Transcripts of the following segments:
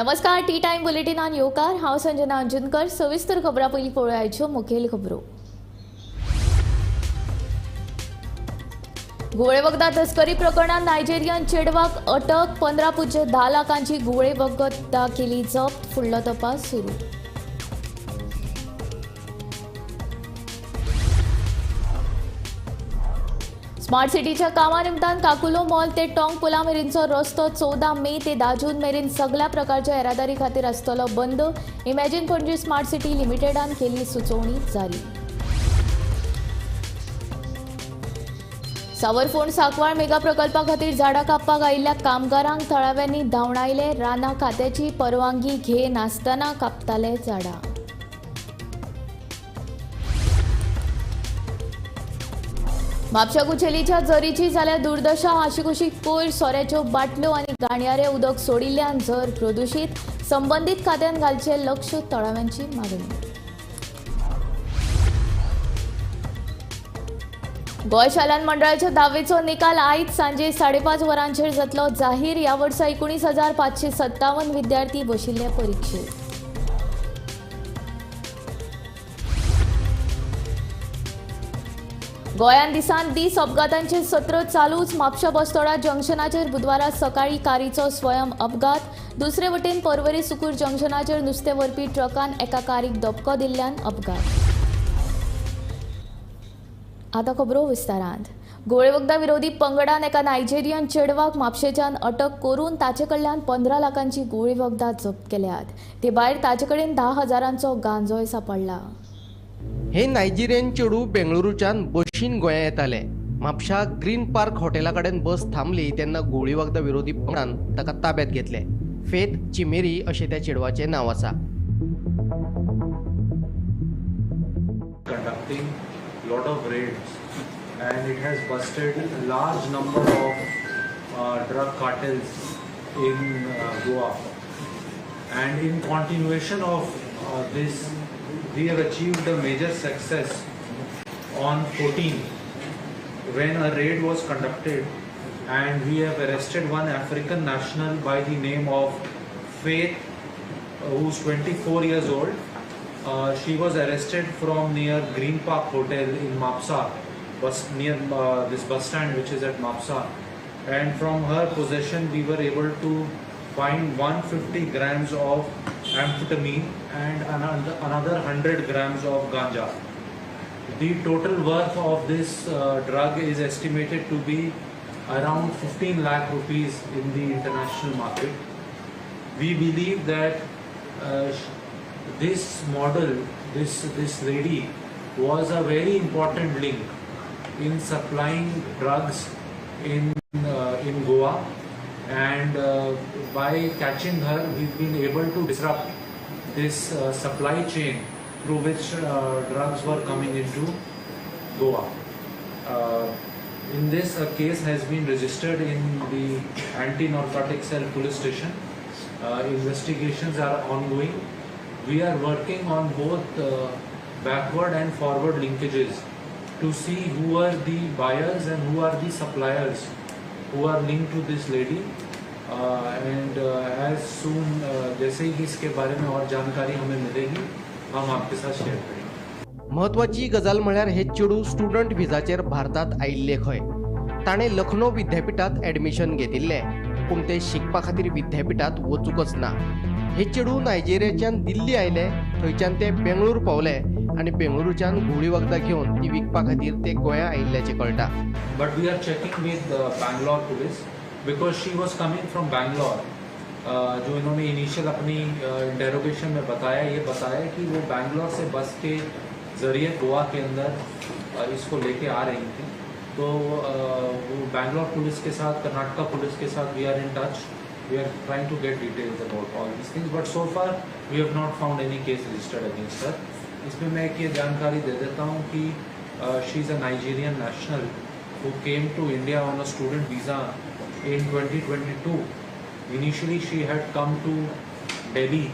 नमस्कार, T time बुलेटिनान येवकार. हांव संजना अंजुनकर. सविस्तर खबरां पयलीं पळोवया आयच्यो मुखेल खबरो. घुंवळे वखदां तस्करी प्रकरणात नायजेरियन चेडवाक अटक. 15.10 लाखांची घुंवळे वखदां केली जप्त. फुडलो तपास सुरू. स्मार्ट सिटीच्या कामा निमतान काकुलो मॉल ते टोंग पुला मेरेनचो रस्तो 14 मे ते 10 जून मेरेन सगळ्या प्रकारच्या येरादारी खातीर आसतलो बंद. इमॅजिन पणजी स्मार्ट सिटी लिमिटेडान केली सुचोवणी जारी. सावरफोंड सांकवाळ मेगा प्रकल्पा खातीर झाडां कापपाक आयिल्ल्या कामगारांक थळाव्यांनी धांवडायले. रानां खात्याची परवानगी घेनासतना कापताले झाडां. म्हापशा कुचेलीच्या जरीची जाल्यार दुर्दशा. आशिकुशीक कोयर, सोऱ्याच्यो बाटल्यो आनी घाणयारे उदक सोडिल्ल्यान झर प्रदुशीत. संबंदीत खात्यान घालचें लक्ष, थळाव्यांची मागणी. गोंय शालांत मंडळाच्या धावेचो निकाल आयज सांजे 5:30 वरांचेर जातलो जाहीर. ह्या वर्सा 19,557 विद्यार्थी बशिल्ले परिक्षेक. गोंयांत दिसान दीस अपघातांचे सत्र चालूच. म्हापशा बस्तोडा जंक्शनाचेर बुधवारा सकाळी कारीचो स्वयं अपघात. दुसरे वटेन पर्वरी सुकूर जंक्शनाचेर नुस्तें व्हरपी ट्रकान एका कारीक धपको दिल्ल्यान अपघात. आतां खबरो विस्तारांत. घुंवळे वखदां विरोधी पंगडान एका नायजेरियन चेडवाक म्हापशेच्यान अटक करून ताचे कडल्यान 15 लाखांची घुंवळी वखदां जप्त केल्यात. ते भायर ताचे कडेन 10 हजारांचो गांजोय सांपडला. हे नायजेरियन चेडू बेंगळुरूच्यान बशीन गोंया येताले. म्हापशा ग्रीन पार्क हॉटेला कडेन बस थांबली तेन्ना घुंवळी वखदां विरोधी पंगडान ताका ताब्यात घेतले. फेथ चिमेरी अशें त्या चेडवाचें नांव आसा. Conducting lot of raids and it has busted a large number of drug cartels in Goa, and in continuation of this we have achieved a major success on 14 when a raid was conducted and we have arrested one African national by the name of Faith, who is 24 years old. She was arrested from near Green Park Hotel in Mapsa, near this bus stand which is at Mapsa, and from her possession we were able to find 150 grams of amphetamine and another 100 grams of ganja. The total worth of this drug is estimated to be around 15 lakh rupees in the international market. We believe that this model, this lady was a very important link in supplying drugs in Goa, and by catching her we've been able to disrupt this supply chain through which drugs were coming into Goa. In this, a case has been registered in the anti-narcotic cell police station. Investigations are ongoing. We are working on both backward and forward linkages to see who are the buyers and who are the suppliers who are linked to this lady. And as soon जैसे ही इसके बारे में और जानकारी हमें मिलेगी हम आपके साथ share करेंगे. म्हत्वाची गजाल म्हळ्यार हे चेडूं स्टुडंट विजाचेर भारतांत आयिल्ले खंय. ताणें लखनौ विद्यापिठांत एडमिशन घेतिल्लें, पूण तें शिकपा खातीर विद्यापिठांत वचूंकच ना. हे चेडूं नायजेरियाच्यान दिल्ली आयले, थंयच्यान ते बेंगळूर पावले आनी बेंगळुरूच्यान घुंवळी वखदां घेवन ती विकपा खातीर ते गोंया आयिल्ल्याचें कळटा. But we are checking with Bangalore police because she was coming from Bangalore. जो इन्होंने इनिशियल अपनी इंटेरोगेशन में बताया, ये बताया कि वो बैंगलोर से बस के ज़रिए गोवा के अंदर इसको लेके आ रही थी. तो वो बैंगलोर पुलिस के साथ, कर्नाटका पुलिस के साथ we are in touch. We are trying to get details about all these things, but so far we have not found any case registered against her. इसमें मैं एक ये जानकारी दे देता हूँ कि she is a Nigerian national who came to India on a student visa in 2022. Initially she had come to Delhi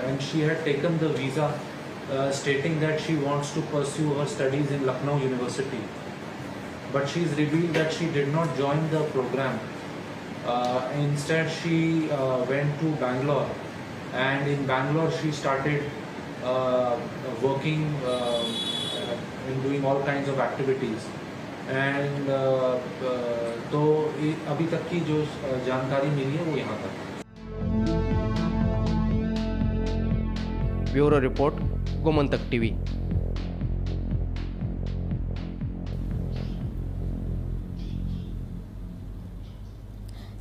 and she had taken the visa stating that she wants to pursue her studies in Lucknow University. But she has revealed that she did not join the program Instead, she went to Bangalore, and in Bangalore she started working and doing all kinds of activities. And तो अभी तक की जो जानकारी मिली है वो यहाँ तक. Bureau report, Gomantak TV.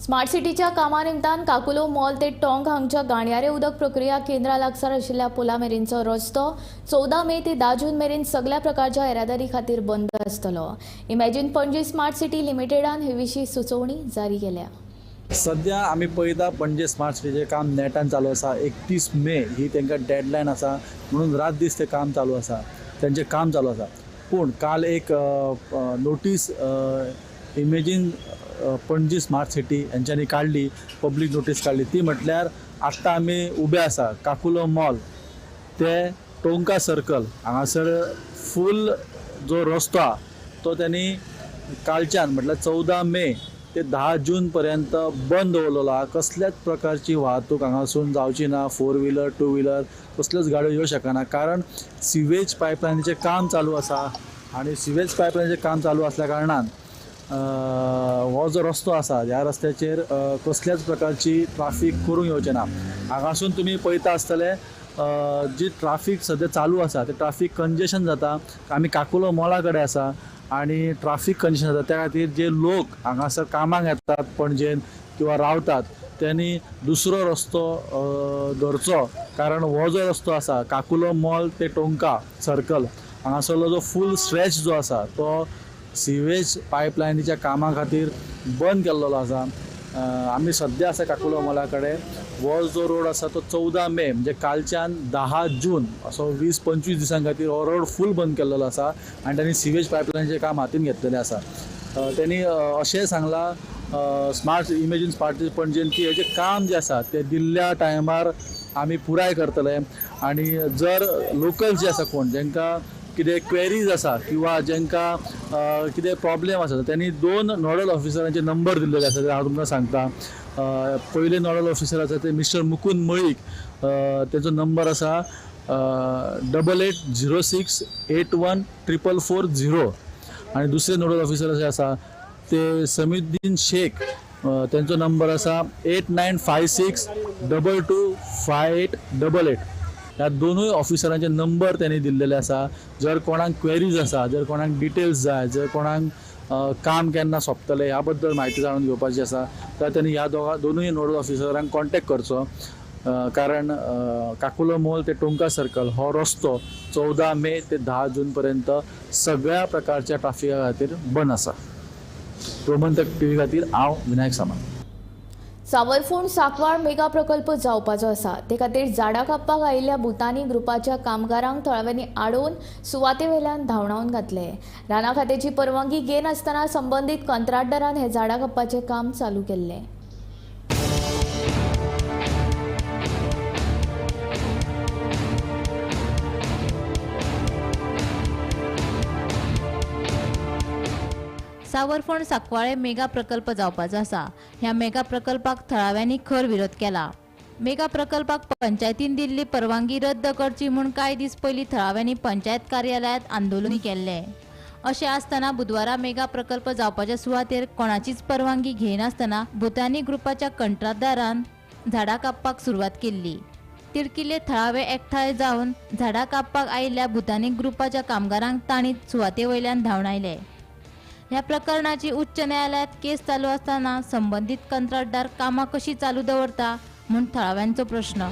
Smart सिटीच्या कामा निमतान काकुलो मॉल ते टोंक हांगच्या गाणयारे उदक प्रक्रिया केंद्रा लागसार आशिल्ल्या पुला मेरेनचो रस्तो 14 मे ते 10 जून मेरेन सगळ्या प्रकारच्या येरादारी खातीर बंद आसतलो. इमॅजिन पणजी स्मार्ट सिटी लिमिटेडान हे विशीं सुचोवणी जारी केल्या. सध्या आमी पळयता पणजे स्मार्ट सिटीचें काम नेटान चालू आसा. 31 मे ही तांकां डेडलायन आसा म्हणून रात दीस तें काम चालू आसा, तांचें काम चालू आसा. पूण काल एक notice imagine Panaji smart city हेंच्यांनी काडली, पब्लीक नोटीस काडली. ती म्हटल्यार आत्तां आमी उबे आसा काकुलो मॉल ते टोंका सर्कल हांगासर फूल जो रस्तो आहा तो त्यांनी कालच्यान म्हटल्यार 14 मे ते 10 जून पर्यंत बंद दवरलेलो आहा. कसल्याच प्रकारची वाहतूक हांगासून जावची ना, 4 व्हिलर 2 व्हिलर कसल्योच गाडयो येवंक शकना, कारण सिवेज पायपलायनीचें काम चालू आसा आनी सिवेज पायपलायनीचें काम चालू आसल्या कारणान हो जो रस्तो आसा ह्या रस्त्याचेर कसल्याच प्रकारची ट्राफीक करूंक येवचें ना. हांगासून तुमी पळयता आसतले जी ट्राफीक सद्या चालू आसा ते ट्राफीक कंजेशन जाता. आमी काकुलो मॉला कडेन आसा आनी ट्राफीक कंजेशन जाता. त्या खातीर जे लोक हांगासर कामाक येतात पणजेन किंवा रावतात त्यांनी दुसरो रस्तो धरचो, कारण हो जो रस्तो आसा काकुलो मॉल ते टोंका सर्कल हांगासरलो जो फूल स्ट्रेच जो आसा तो सिवेज पायपलायनीच्या कामा खातीर बंद केल्लो आसा. आमी सद्या आसा काकुलो मॉला कडेन. हो जो रोड आसा तो 14 मे म्हणजे कालच्यान 10 जून असो 20-25 दिसां खातीर हो रोड फूल बंद केल्लो आसा आनी तांणी सिवेज पायपलायनीचें काम हातीन घेतलेलें आसा. त्यांनी अशें सांगलां स्मार्ट इमेजीन स्मार्ट पणजेन की हेजें काम जें आसा तें दिल्ल्या टायमार आमी पुराय करतले आनी जर लोकल जे आसा कोण जेंकां कितें क्वेरीज आसा किंवा जेंकां कितें प्रॉब्लेम आसा त्यांनी 2 नोडल ऑफिसरांचे नंबर दिल्लेले आसा ते हांव तुमकां सांगता. पयले नोडल ऑफिसर आसा ते मिस्टर मुकुंद मळीक, तेजो नंबर आसा 8806 81 444 0 आनी दुसरे नोडल ऑफिसर अशे आसा ते समीद्दीन शेख, तेंचो नंबर आसा 8956 22 58 88. ह्या दोनूय ऑफिसरांचे नंबर त्यांनी दिल्लेले आसा. जर कोणाक क्वेरीज आसा, जर कोणाक डिटेल्स जाय, जर कोणाक काम केन्ना सोंपतलें ह्या बद्दल म्हायती जाणून घेवपाची आसा तर त्यांनी ह्या दोनूय नोडल ऑफिसरांक कॉन्टेक्ट करचो, कारण काकुलो मॉल ते टोंका सर्कल हो रस्तो 14 मे ते 10 जून पर्यंत सगळ्या प्रकारच्या ट्राफिका खातीर बंद आसा. गोमंतक टीव्ही खातीर हांव विनायक सामंत. सावरफोंड सांकवाळ मेगा प्रकल्प जावपाचो आसा, ते खातीर झाडां कापपाक आयिल्ल्या भूतानी ग्रुपाच्या कामगारांक थळाव्यांनी आडोवन सुवाते वयल्यान धांवडावन घातले. राना खात्याची परवानगी घेनासतना संबंदीत कंत्राटदारान हे झाडां कापपाचें काम चालू केल्लें. सावरफोंड सांकवाळे मेगा प्रकल्प जावपाचो आसा. ह्या मेगा प्रकल्पाक थळाव्यांनी खर विरोध केला. मेगा प्रकल्पाक पंचायतीन दिल्ली परवानगी रद्द करची म्हूण कांय दीस पयलीं थळाव्यांनी पंचायत कार्यालयांत आंदोलन केल्लें. अशें आसतना बुधवारा मेगा प्रकल्प जावपाच्या सुवातेर कोणाचीच परवानगी घेनासतना भूतानी ग्रुपाच्या कंत्राटदारान झाडां कापपाक सुरवात केल्ली. तिडकिल्ले थळावे एकठांय जावन झाडां कापपाक आयिल्ल्या भूतानी ग्रुपाच्या कामगारांक तांणी सुवाते वयल्यान धांवडायले. ह्या प्रकरणाची उच्च न्यायालयात केस चालू असताना संबंधित कंत्राटदार कामां कशी चालू दवरता म्हूण थळाव्यांचो प्रश्न.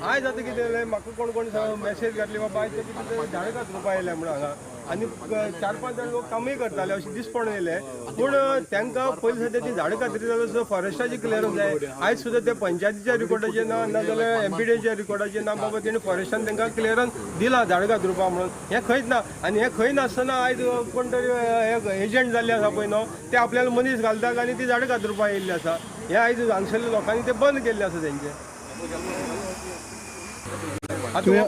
आयज आतां कितें जालें, म्हाका कोण कोण मॅसेज घातली बाबा आयज कितें झाडां कातरुपा आयल्या म्हणून हांगा आनी 4-5 जाण लोक कामूय करताले अशें दिसपण येयलें. पूण तांकां पयलीं सद्या ती झाडां कातरी जाल्यार सुद्दां फॉरेस्टाची क्लियरन्स जाय. आयज सुद्दां ते पंचायतीच्या रिकॉर्डाचेर ना, ना जाल्यार एमपीडीच्या रिकॉर्डाचेर ना बाबा तेणी फॉरेस्टान तांकां क्लियरन्स दिला झाडां कातरुपा म्हणून, हें खंयच ना. आनी हें खंय नासतना आयज कोण तरी एजंट जाल्ले आसा पळय न्हू, ते आपल्याला मनीस घालतात आनी ती झाडां कातरुपा येयल्ली आसा. हें आयज हांगसरल्या लोकांनी तें बंद केल्लें आसा तेंचें. आतां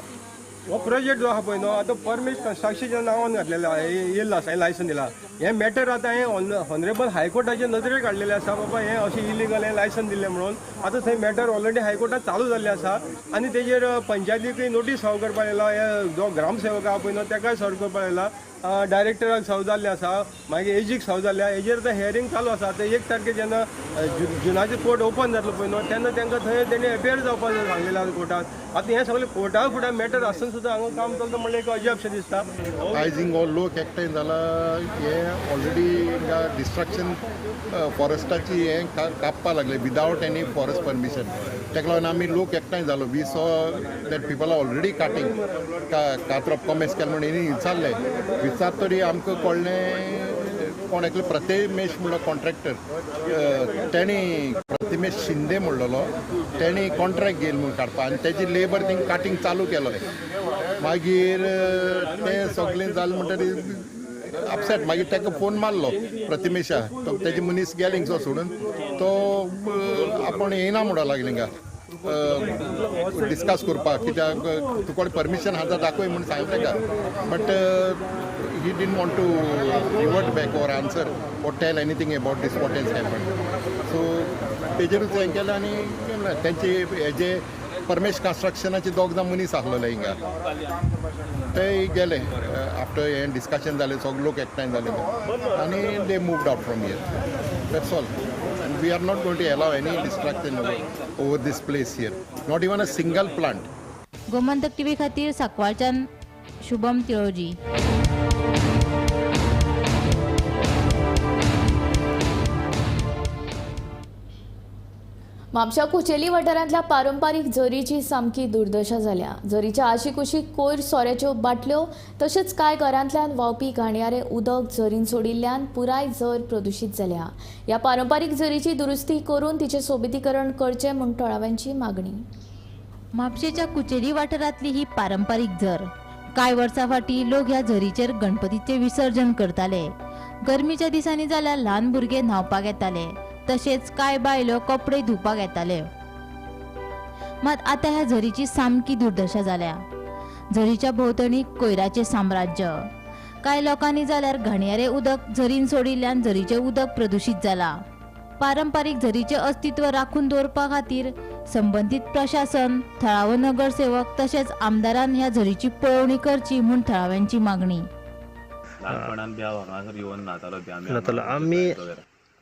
हो प्रोजेक्ट जो आहा पळय न्हू आतां परमेश कन्स्ट्रक्शनच्या नांवान घातलेलो येयल्लो आसा, लायसन दिला. हें मॅटर आतां हें ऑनरेबल हायकोर्टाच्या नदरेक काडलेलें आसा, बाबा हें अशें इलिगल हें लायसन दिल्लें म्हणून. आतां थंय मॅटर ऑलरेडी हायकोर्टात चालू जाल्लें आसा आनी तेजेर पंचायतीकूय नोटीस सर्व करपाक येयला, हे जो ग्रामसेवक आहा पळय न्हू तेकाय सर्व करपाक येयला, डायरेक्टराक सर्व जाल्लें आसा, मागीर एजीक सर्व जाल्लें. हेजेर आतां हियरींग चालू आसा. आतां 1 तारखेर जेन्ना जुनाचें कोर्ट ओपन जातलो पळय न्हू तेन्ना तांकां थंय तेणी एपियर जावपाक सांगलेलें आसा कोर्टान. आतां हें सगळें कोर्टा फुडें मॅटर आसून सुद्दां हांगा काम चलता म्हणल्यार एक अजापशें दिसता. आयज हो लोक एकठांय जाला, हें ऑलरेडी डिस्ट्रक्शन फॉरेस्टाची हें कापपाक लागले विदावट एनी फॉरेस्ट परमिशन. ताका लागून आमी लोक एकठांय जालो. We saw that people are already cutting कातरप कॉमेस केलें म्हणून हेणी विचारलें, विचार तरी आमकां कळ्ळें कोण एकलो प्रतिमेश म्हणलो कॉन्ट्रॅक्टर, तेणी प्रतिमेश शिंदे म्हणलेलो, तेणी कॉन्ट्रॅक्ट घेयल म्हूण काडपा आनी तेजी लेबर थिंग काटींग चालू केलो. मागीर तें सगळें जालें म्हणटकीर अपसेट, मागीर ताका फोन मारलो प्रतिमेशा, तो तेजे मनीस गेले हिंगसो सोडून, तो आपूण येयना म्हणूंक लागले हिंगा डिस्कस करपाक, कित्याक तुका परमिशन आहा जाल्यार दाखय म्हूण सांगलें ताका. But he didn't want to revert back or answer or tell anything about this what has happened. So तेजेरूच हें केलें आनी तेंचे हेजे परमेश कन्स्ट्रक्शनाचे दोग जाण मनीस आसलेले हिंगा, ते गेले आफ्टर हें डिस्कशन जालें, सगळे लोक एकठांय जाले आनी they moved out from here. That's all. And we are not going to allow any destruction over this place here, not even a single plant. Gomantak TV खातीर साकवाळच्यान शुभम तिळोजी. म्हापशा कुचेली वाठारांतल्या पारंपारीक जरीची सामकी दुर्दशा जाल्या. जरीच्या आशीकुशीक कोयर सोऱ्याच्यो बाटल्यो तशेंच कांय घरांतल्यान व्हांवपी घाणयारें उदक जरीन सोडिल्ल्यान पुराय जर प्रदुशीत जाल्या. ह्या पारंपारीक जरीची दुरुस्ती करून तिचें सोबितीकरण करचें म्हूण थळाव्यांची मागणी. म्हापशेच्या कुचेली वाठारांतली ही पारंपारीक झर. कांय वर्सां फाटीं लोक ह्या झरीचेर गणपतीचें विसर्जन करताले. गरमीच्या दिसांनी जाल्यार ल्हान भुरगे न्हांवपाक येताले, तशेंच कांय बायलो कपडे धुवपाक येताले. मात आतां ह्या झरीची सामकी दुर्दशा जाल्या. झरीच्या भोंवतणी कोयराचें साम्राज्य. कांय लोकांनी जाल्यार घाणयारें उदक झरीन सोडिल्ल्यान झरीचें उदक प्रदुशीत जालां. पारंपारीक झरीचें अस्तित्व राखून दवरपा खातीर संबंदीत प्रशासन, थळावो नगरसेवक तशेंच आमदारान ह्या झरीची पळोवणी करची म्हूण थळाव्यांची मागणी. आमी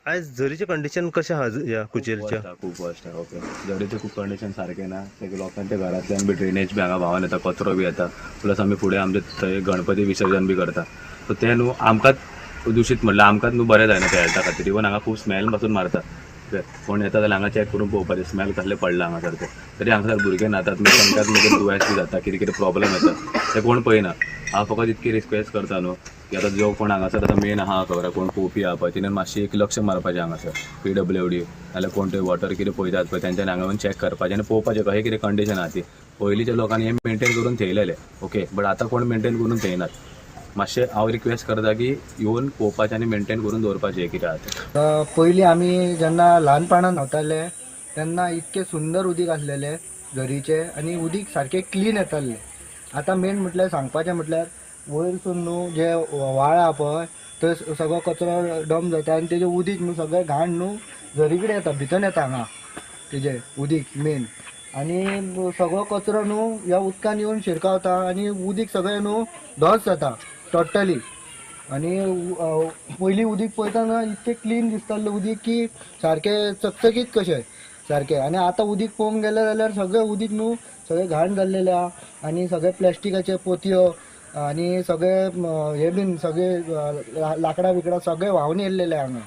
आयज झरीचें कंडिशन कशें आहा ह्या कुचेलीच्या? खूब वर्स्ट आहा. ओके, झरीचें खूब कंडिशन सारकें ना. ते लोकांच्या घरांतल्यान बी ड्रेनेज बी हांगा व्हांवन येता, कचरो बी येता, प्लस आमी फुडें आमचे थंय गणपती विसर्जन बी करता. सो तें न्हू आमकांच दुशीत म्हणल्यार आमकांच न्हू बरें जायना त्या हेल्था खातीर. इवन हांगा खूब स्मेल पासून मारता. कोण येता जाल्यार हांगा चॅक करून पळोवपाचें स्मेल कसलें पडलां हांगासर तें. तरी हांगासर भुरगे न्हातात, मागीर तांकांच मागीर दुयेंस बी जाता, कितें कितें प्रॉब्लम येता, तें कोण पळयना. हांव फकत इतकी रिक्वेस्ट करता न्हू की आतां जो कोण हांगासर आतां मेन आहा खबर कोण पळोवपी आहा पळय तेणेन मातशी एक लक्ष मारपाचें हांगासर PWD नाल्यार कोण ते वॉटर कितें पळयतात पळय तेंच्यानी हांगा येवन चॅक करपाचें आनी पळोवपाचें कशें कितें कंडिशन आहा ती. पयलींच्या लोकांनी हें मेनटेन करून थेयलेलें, ओके, बट आतां कोण मेनटेन करून थेयनात. मातशें हांव रिक्वेस्ट करता की येवन पळोवपाचें आनी मेनटेन करून दवरपाचें कितें आहा तें. पयलीं आमी जेन्ना ल्हानपणान न्हांवताले तेन्ना इतकें सुंदर उदीक आसलेलें झरीचें आनी उदीक सारकें क्लीन येतालें. आतां मेन म्हटल्यार सांगपाचें म्हटल्यार वयरसून न्हू जे व्हाळ आहा पळय थंय सगळो कचरो डंप जाता आनी तेजें उदीक न्हू सगळें घाण न्हू झरी कडेन येता, भितर येता हांगा तेजें उदीक मेन. आनी सगळो कचरो न्हू ह्या उदकान येवन शिरकावता आनी उदीक सगळें न्हू धस जाता टोटली. आनी पयलीं उदीक पळयतना इतकें क्लीन दिसतालें उदीक की सारकें चकचकीत कशें सारकें. आनी आतां उदीक पळोवंक गेलें जाल्यार सगळें उदीक न्हू सगळें घाण जाल्लेलें आहा आनी सगळे प्लास्टिकाचे पोतयो आनी सगळे हे बीन सगळे लाकडां बिकडां सगळे व्हांवन येयल्लेले हांगा,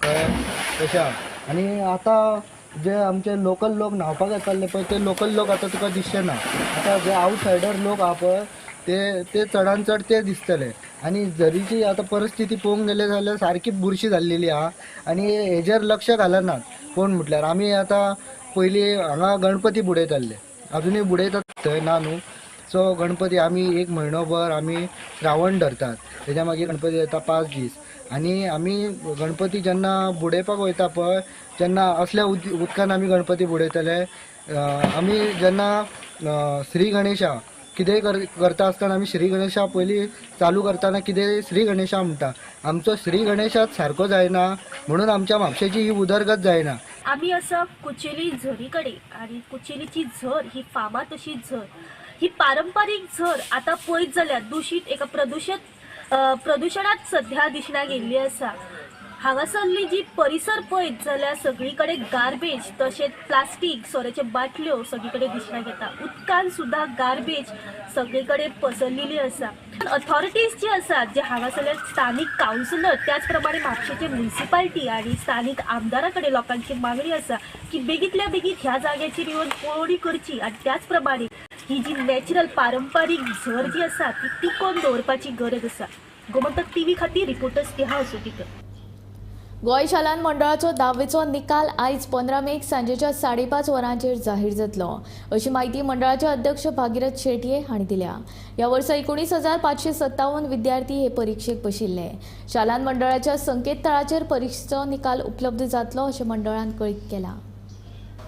कळ्ळें तशें आहा. आनी आतां जे आमचे लोकल लोक न्हांवपाक येताले पळय ते लोकल लोक आतां तुका दिसचे ना. आतां जे आवटसायडर लोक आहा पळय ते ते चडान चड ते दिसतले. आनी झरीची आतां परिस्थिती पळोवंक गेले जाल्यार सारकी बुरशी जाल्लेली आहा आनी हेजेर लक्ष घालनात कोण म्हटल्यार. आमी आतां पयलीं हांगा गणपती बुडयताले, अजुनूय बुडयतात थंय ना न्हू. सो गणपती आमी एक म्हयनोभर आमी श्रावण धरतात, तेज्या मागीर गणपती येता 5 दीस. आनी आमी गणपती जेन्ना बुडयपाक वयता पळय तेन्ना असल्या उदकान आमी गणपती बुडयतले. आमी जेन्ना श्री गणेशा कितेंय करता आसतना आमी श्री गणेशा पयलीं चालू करतना कितें श्री गणेशा म्हणटा. आमचो श्री गणेशाच सारको जायना म्हणून आमच्या म्हापशेची ही उदरगत जायना. आमी आसा कुचेली झरी कडेन आनी कुचेलीची झर ही फामाद अशी झर, ही पारंपारीक झर आतां पळयत जाल्यार दुशीत एका प्रदुशणांत सध्या दिसना गेल्ली आसा. हांगासरली जी परिसर पळयत जाल्यार सगळी कडेन गार्बेज तशेंच प्लास्टीक सोऱ्याच्यो बाटल्यो सगळी कडेन दिसणाक येता. उदकान सुद्दां गार्बेज सगळी कडेन पसरलेली आसा. अथॉरिटीज जी आसात जे हांगासरले स्थानीक कावन्सिलर त्याच प्रमाणे म्हापशेचे म्युनिसिपालिटी आनी स्थानीक आमदारा कडेन लोकांची मागणी आसा की बेगीतल्या बेगीत ह्या जाग्याचेर येवन पळोवणी करची आनी त्याच प्रमाणे ही जी नॅचरल पारंपारीक झर जी आसा ती टिकोवन दवरपाची गरज आसा. गोमंतक टीव्ही खातीर रिपोर्टर स्नेहा असोटीकर. गोंय शालांत मंडळाचो 10वेचो निकाल आयज 15 मेक सांजेच्या 5:30 वरांचेर जाहीर जातलो अशी म्हायती मंडळाचे अध्यक्ष भागीरथ शेटये हांणी दिल्या. ह्या वर्सा 19,557 विद्यार्थी हे परिक्षेक बशिल्ले. शालांत मंडळाच्या संकेतथळाचेर परिक्षेचो निकाल उपलब्ध जातलो अशें मंडळान कळीत केलां.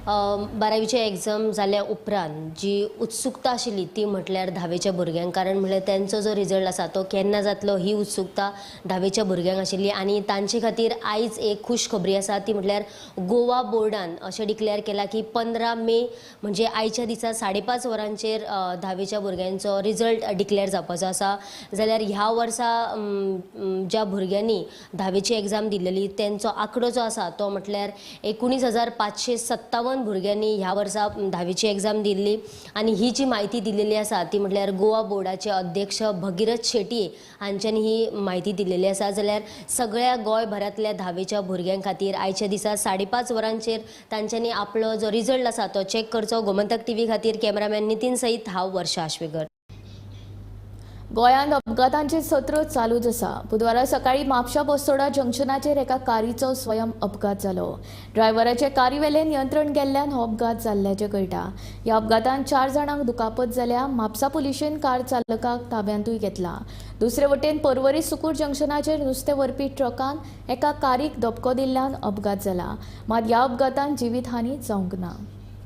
बारावीचे एग्जाम जाल्या उपरांत जी उत्सुकता आशिल्ली ती म्हटल्यार धावेच्या भुरग्यांक, कारण म्हळ्यार तेंचो जो रिजल्ट आसा तो केन्ना जातलो ही उत्सुकता धावेच्या भुरग्यांक आशिल्ली आनी तांचे खातीर आयज एक खूश खबरी आसा ती म्हटल्यार गोवा बोर्डान अशें डिक्लेअर केलां की 15 मे म्हणजे आयच्या दिसा 5:30 वरांचेर धावेच्या भुरग्यांचो रिजल्ट डिक्लेअर जावपाचो आसा. जाल्यार ह्या वर्सा ज्या भुरग्यांनी धावेची एग्जाम दिल्ली तेंचो आंकडो जो आसा तो म्हटल्यार 19,557 भुरग्यांनी ह्या वर्सा धावेची एग्जाम दिल्ली आनी ही जी म्हायती दिल्ली आसा ती म्हटल्यार गोवा बोर्डाचे अध्यक्ष भगीरथ शेटये हांच्यांनी ही म्हायती दिल्ली आसा. जाल्यार सगळ्या गोंयभरांतल्या धावेच्या भुरग्यां खातीर आयच्या दिसा 5:30 वरांचेर तांच्यांनी आपलो जो रिजल्ट आसा तो चॅक करचो. गोमंतक टीव्ही खातीर कॅमेरामॅन नितीन सयत हांव वर्षा आश्वेकर. गोंयांत अपघातांचे सत्र चालूच आसा. बुधवारा सकाळी म्हापशा बसोडा जंक्शनाचेर एका कारीचो स्वयं अपघात जालो. ड्रायव्हराचे कारीवेलें नियंत्रण गेल्ल्यान हो अपघात जाल्ल्याचें कळटा. ह्या अपघातांत 4 जाणांक दुखापत जाल्या. म्हापसा पुलिशेन कार चालकाक ताब्यांतूय घेतला. दुसरे वटेन पर्वरी सुकूर जंक्शनाचेर नुस्तें व्हरपी ट्रकान एका कारीक धपको दिल्ल्यान अपघात जाला. मात ह्या अपघातांत जिवीतहानी जावंक ना.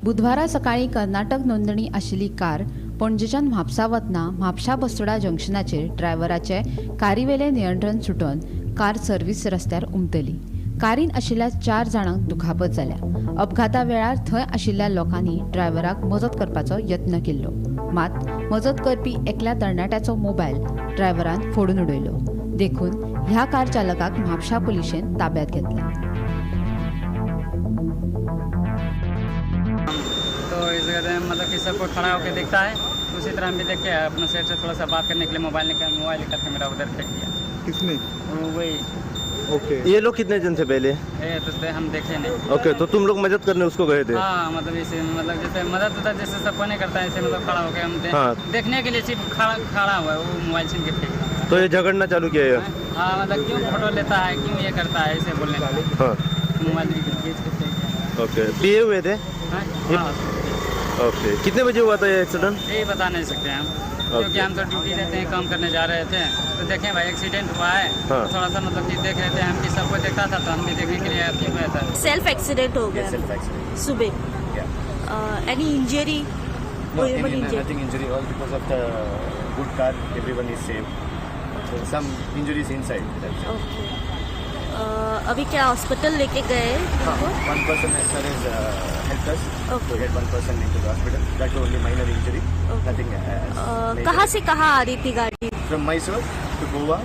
बुधवारा सकाळी कर्नाटक नोंदणी आशिल्ली कार पणजेच्यान म्हापसा वतना म्हापशा बसोडा जंक्शनाचेर ड्रायव्हराचे कारीवेलें नियंत्रण सुटून कार सर्व्हिस रस्त्यार उमतली. कारीन आशिल्ल्या 4 जाणांक दुखापत जाल्या. अपघाता वेळार थंय आशिल्ल्या लोकांनी ड्रायव्हराक मजत करपाचो यत्न केल्लो, मात मजत करपी एकल्या तरणाट्याचो मोबायल ड्रायव्हरान फोडून उडयलो. देखून ह्या कार चालकाक म्हापशा पुलिशेन ताब्यात घेतला. तो इस मतलब कि सबको खड़ा होकर देखता है, उसी तरह हम भी देख के अपना सेठ से थोड़ा सा बात करने के लिए मोबाइल निकाल के मेरा उधर फेंक दिया। किसने? वही। ओके। ये लोग कितने जन थे पहले? ये तो हम देखे नहीं। ओके, तो तुम लोग मदद करने उसको गए थे? हाँ, मतलब इसे मतलब जैसे मदद होता है जैसे सबको नहीं करता है, ऐसे मतलब खड़ा होकर हम हाँ। देखने के लिए सिर्फ खड़ा हुआ है, वो मोबाइल छीन के फेंक। तो ये झगड़ना चालू किया है? हाँ, मतलब क्यों फोटो लेता है, क्यों ये करता है, ऐसे बोलने। हाँ, मोबाइल खींच के फेंक दिया। ओके, पिए हुए थे? हाँ। ओके, कितने बजे हुआ था ये एक्सीडेंट? ये बता नहीं सकते हम, क्योंकि हम तो ड्यूटी रहते हैं, काम करने जा रहे थे, तो देखें भाई एक्सीडेंट हुआ है। हाँ। तो थोड़ा सा मतलब कि देख रहे थे हम कि सबको देखता था, तो हम भी देखने के लिए क्यों गया था। सेल्फ एक्सीडेंट हो गया सुबह। Any injury? No, nothing injury, all because of the good car, everyone is safe. So some injuries inside. Okay. अभी क्या हॉस्पिटल लेके गए? हाँ, one person as far as helped us to get one person into the hospital. That was only minor injury, nothing. कहाँ से कहाँ आ रही थी गाड़ी? From Mysore to Goa,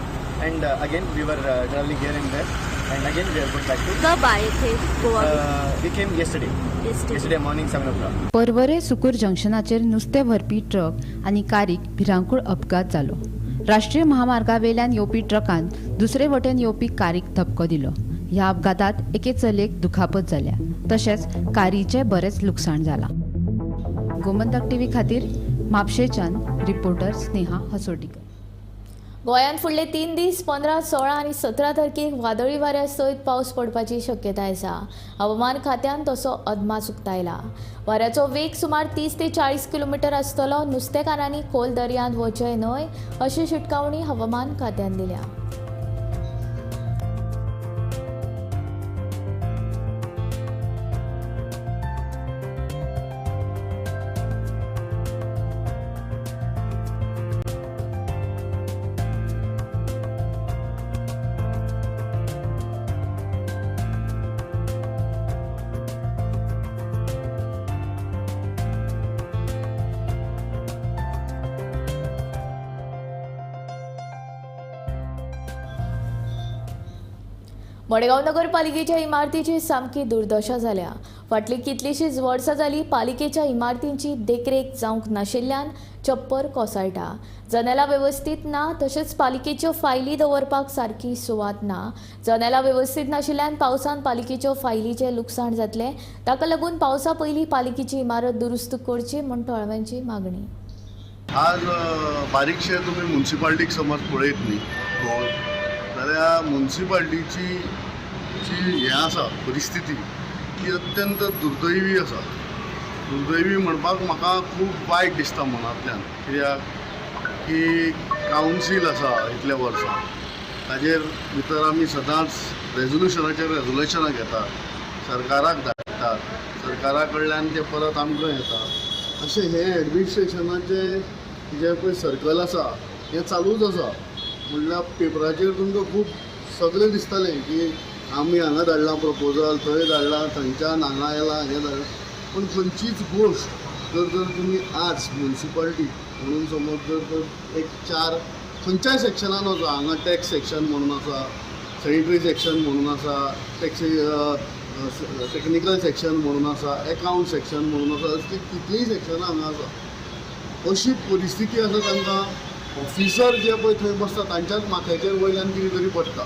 and again we were traveling here and there, and again we are going back to. कब आए थे Goa? We came yesterday. Yesterday morning 7 o'clock. Porvorim Sukur जंक्शनाचेर नुस्तें व्हरपी truck आनी कारीक भिरांकूळ अपघात जालो. राष्ट्रीय महामार्गावेल्यान येवपी ट्रकान दुसरे वटेन येवपी कारीक धपको दिलो. ह्या अपघातात एके चलयेक दुखापत जाल्या, तशेंच कारीचें बरेंच लुकसाण जालां. गोमंतक टीव्ही खातीर म्हापशेच्यान रिपोर्टर स्नेहा हसोटीकर. गोंयांत फुडले 3 दीस 15, 16 आनी 17 तारखेक वादळी वाऱ्या सयत पावस पडपाची शक्यताय आसा. हवामान खात्यान तसो अदमास उक्तायला. वाऱ्याचो वेग सुमार 30 ते 40 किलोमिटर आसतलो. नुस्तेकारांनी खोल दर्यांत वचचें न्हय अशी शिटकावणी हवामान खात्यान दिल्या. मडगांव नगरपालिकेच्या इमारतीची सामकी दुर्दशा जाल्या. फाटलीं कितलींशींच वर्सां जालीं पालिकेच्या इमारतींची देखरेख जावंक नाशिल्ल्यान चप्पर कोसळटा. जनेलां वेवस्थीत ना, तशेंच पालिकेच्यो फायली दवरपाक सारकी सुवात ना. जनेलां वेवस्थीत नाशिल्ल्यान पावसान पालिकेच्यो फायलीचें लुकसाण जातलें. ताका लागून पावसा पयलीं पालिकेची इमारत दुरुस्त करची म्हूण थळाव्यांची मागणी. आज बारीकशे तुमी मुन्सिपाल्टीक समज पळयत न्ही गोवन जाल्यार मुन्सिपाल्टीची जी हें आसा परिस्थिती ती अत्यंत दुर्दैवी आसा. दुर्दैवी म्हणपाक म्हाका खूब वायट दिसता मनांतल्यान, कित्याक की कावन्सील आसा इतल्या वर्सां ताजेर भितर आमी सदांच रेजोल्युशनाचेर रेजोल्युशनां घेतात, सरकाराक धाडटात, सरकारा कडल्यान ते परत आमकां येता. अशें हें एडमिनिस्ट्रेशनाचें जें पळय सर्कल आसा हें चालूच आसा. म्हणल्यार पेपराचेर तुमकां खूब सगळें दिसतलें की आमी हांगा धाडलां प्रपोजल, थंय धाडलां, थंयच्यान हांगा आयलां, हें धाडलां. पूण खंयचीच गोश्ट जर तर तुमी आज मुन्सिपाल्टी म्हणून समज जर तर एक चार खंयच्याय सेक्शनान वचा, हांगा टॅक्स सेक्शन म्हणून आसा, सॅनिटरी सेक्शन म्हणून आसा, टॅक्स टॅक्निकल सेक्शन म्हणून आसा, एकावंट सेक्शन म्हणून आसा, असलीं कितलींय सेक्शनां हांगा आसा. अशी परिस्थिती आसा तांकां ऑफिसर जे पळय थंय बसता तांच्याच माथ्याचेर वयल्यान कितें तरी पडटा.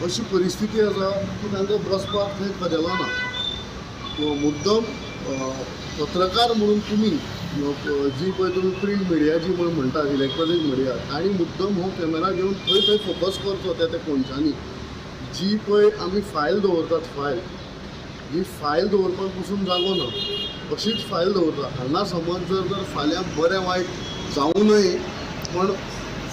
अशी परिस्थिती आसा की तांकां बसपाक थंय कदेलां ना. मुद्दम पत्रकार म्हणून तुमी जी पळय तुमी प्रिंट मिडिया जी पळय म्हणटात इलेक्ट्रॉनीक मिडिया, तांणी मुद्दम हो कॅमेरा घेवन थंय थंय फोकस करचो त्या त्या कोनशांनी. जी पळय आमी फायल दवरतात, फायल ही फायल दवरपाक पसून जागो ना, अशीच फायल दवरता. हांगा समज जर तर फाल्यां बरें वायट जावं नये, पण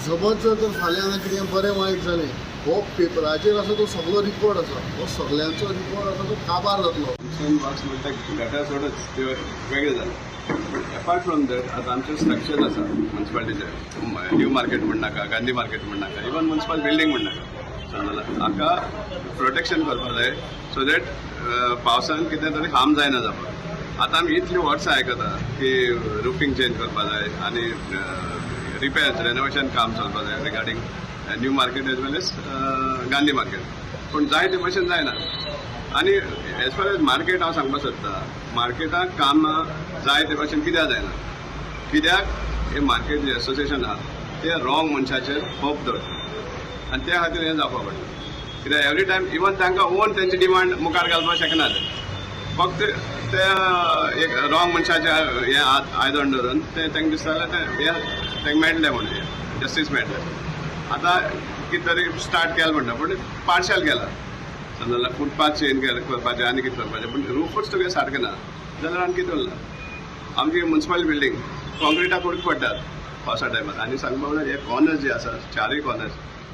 समज जर तर फाल्यां हांगा कितें बरें वायट जालें, हो पेपराचेर आसा तो सगळो रिकॉर्ड आसा, हो सगळ्यांचो रिकॉर्ड आसा तो काबार जातलो. वर्क्स म्हणटा गटर सोडच ते वेगळे जाले, बट एपार्ट फ्रॉम that आतां आमचें स्ट्रक्चर आसा मुन्सिपालिटीचें, न्यू मार्केट म्हणनाका, गांधी मार्केट म्हणनाका, इवन मुन्सिपल बिल्डींग म्हणनाका, समजला हाका प्रोटेक्शन करपाक जाय सो that पावसान कितें तरी हार्म जायना जावपाक. आतां आमी इतलीं वर्सां आयकता की रुफींग चेंज करपाक जाय आनी रिपेर्स रेनोवेशन काम चलपाक जाय regarding new market as well as Gandhi market, पूण जाय ते भशेन जायना. आनी एज फार एज मार्केट हांव सांगपाक सोदता, मार्केटाक कामां जाय ते भशेन कित्याक जायना, कित्याक हे मार्केट जे एसोसिएशन आहा ते रॉंग मनशाचेर होप दवरता आनी त्या खातीर हें जावपाक पडटा. कित्याक एवरी टायम इवन तांकां ओन तेंची डिमांड मुखार घालपाक शकना, ते फक्त ते एक रॉंग मनशाचे हें आयदन दवरून ते तांकां दिसता जाल्यार तें हें तांकां मेळटलें म्हणून जस्टीस मेळटलें. आतां कितें तरी स्टार्ट केलें म्हणटा, पूण पार्शल केलां, समजला फुटपाथ चेंज करपाचें आनी कितें करपाचें, पूण रुफूच तुगे सारकें ना जाल्यार आनी कितें उरलां. आमची मुन्सिपल बिल्डींग कॉन्क्रिटा पडूंक पडटात पावसा टायमार. आनी सांगपा म्हणल्यार हे कॉर्नर्स जे आसा, चारूय कॉर्नर्स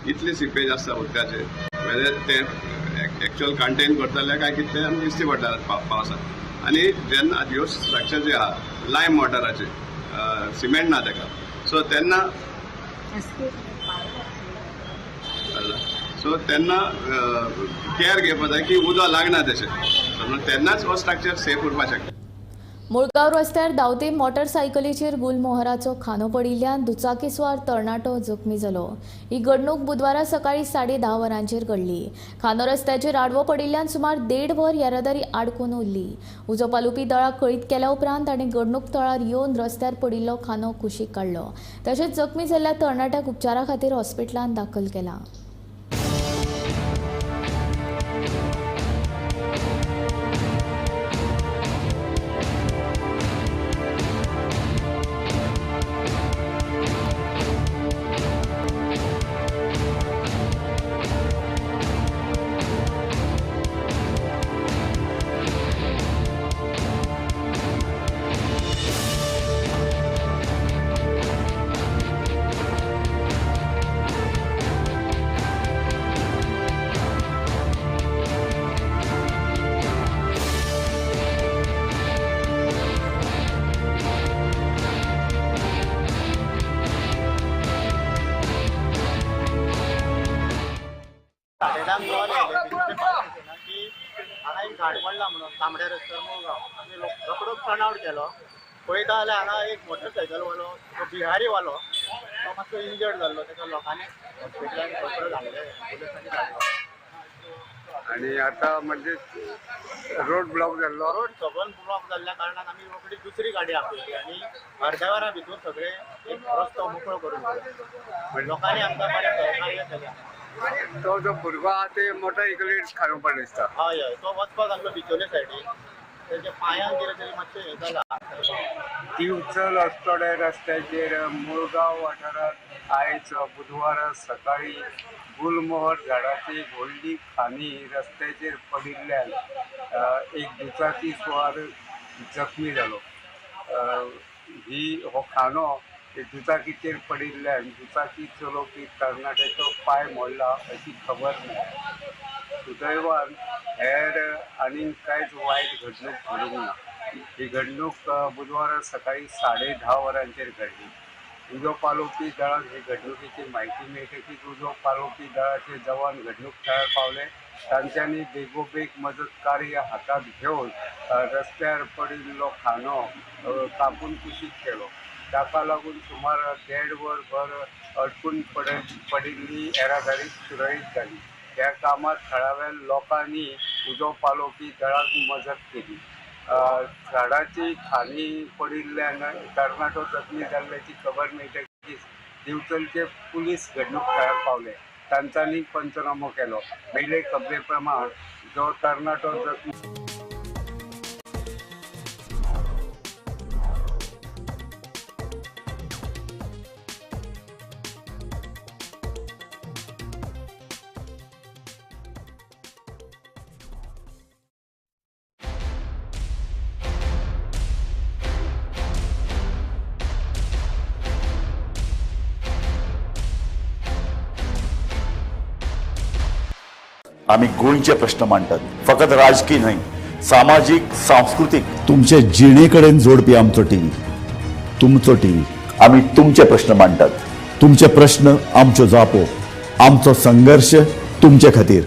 इतले सिपेज आसता उदकाचे, वेदर ते एक्चुअल कंटेन करतले काय कितें तें आमकां दिसती पडटा पावसांत. आनी जेन्ना ह्यो स्ट्रक्चर जे आहा लायम वॉटराचे, सिमेंट ना ताका, सो तेन्ना सो तेन्ना केअर घेवपाक जाय की उदक लागना तशें, तेन्नाच हो स्ट्रक्चर सेफ उरपाक शकता. मुळगांव रस्त्यार धांवते मोटरसायकलीचेर गुलमोहराचो खांदो पडिल्ल्यान दुचाकीस्वार तरणाटो जखमी जालो. ही घडणूक बुधवारा सकाळी 10:30 वरांचेर घडली. खांदो रस्त्याचेर आडवो पडिल्ल्यान सुमार 1.5 वर येरादारी आडकून उरली. उजो पालोवपी दळाक कळीत केल्या उपरांत ताणें घडणूक थळार येवन रस्त्यार पडिल्लो खांदो कुशीक काडलो. तशेंच जखमी जाल्ल्या तरणाट्याक उपचारा खातीर हॉस्पिटलांत दाखल केला. झाड पडला म्हणून तांबड्या रस्त्यार मुळगांव आमी रोकडोच टर्न आवट केलो. पळयता जाल्यार हांगा एक मोटरसायकल वालो, तो बिहारी वालो, तो मातसो इंजर्ड जाल्लो. ताका लोकांनी हॉस्पिटलान रोकडो धाडले, एम्बुलन्सांनी धाडलो. आनी आतां म्हणजे रोड ब्लॉक जाल्लो. रोड सगळो ब्लॉक जाल्ल्या कारणान आमी रोखडी दुसरी गाडी आपयली आनी अर्द्या वरा भितर सगळे एक रस्तो मोकळो करून दिलो. लोकांनी आमकां बरें सहकार्य केलें. तो जो भुरगो आहा ते मोटरसायकलीर खांदो पडलो दिसता. हय हय, तो वचपाक लागलो बिचोले सायडीन, तेच्या पांयांक कितें तरी मातशें हें जालां. दिवचल अस्नोडें रस्त्याचेर मुळगांव वाठारांत आयज बुधवारा सकाळी गुलमोहर झाडाची एक व्हडली खांदी रस्त्याचेर पडिल्ल्यान एक दुचाकी स्वार जखमी जालो. ही हो खांदो दुचाकीचेर पडिल्ल्यान दुचाकी चलोवपी तरणाट्याचो पांय मोडला अशी खबर मेळ्ळ्या. सुदैवान हेर आनीक कांयच वायट घडणूक घडूंक ना. ही घडणूक बुधवारा सकाळी 10:30 वरांचेर घडली. उजो पालोवपी दळाक हे घडणुकेची म्हायती मेळटकीच उजो पालोवपी दळाचे जवान घडणूक थळार पावले. तांच्यांनी बेगोबेग मजत कार्य हातांत घेवन रस्त्यार पडिल्लो खांदो कापून कुशीक केलो. ताका लागून सुमार 1.5 वर भर अडकून पडिल्ली येरादारी सुरळीत जाली. ह्या कामात थळाव्या लोकांनी उजो पालोवपी दळाक मजत केली. झाडाची खांदी पडिल्ल्यान तरणाटो जखमी जाल्ल्याची खबर मेळटकीच दिवचलचे पुलीस घडणूक थळार पावले. तांच्यांनी पंचनामो केलो. मेळ्ळे खबरे प्रमाण जो तरणाटो जखमी आमी गोंयचे प्रश्न मांडटात, फकत राजकीय न्हय, सामाजीक, सांस्कृतीक, तुमचे जिणे कडेन जोडपी आमचो टीव्ही, तुमचो टीव्ही. आमी तुमचे प्रश्न मांडटात, तुमचे प्रश्न आमच्यो जापो, आमचो संघर्श तुमचे खातीर.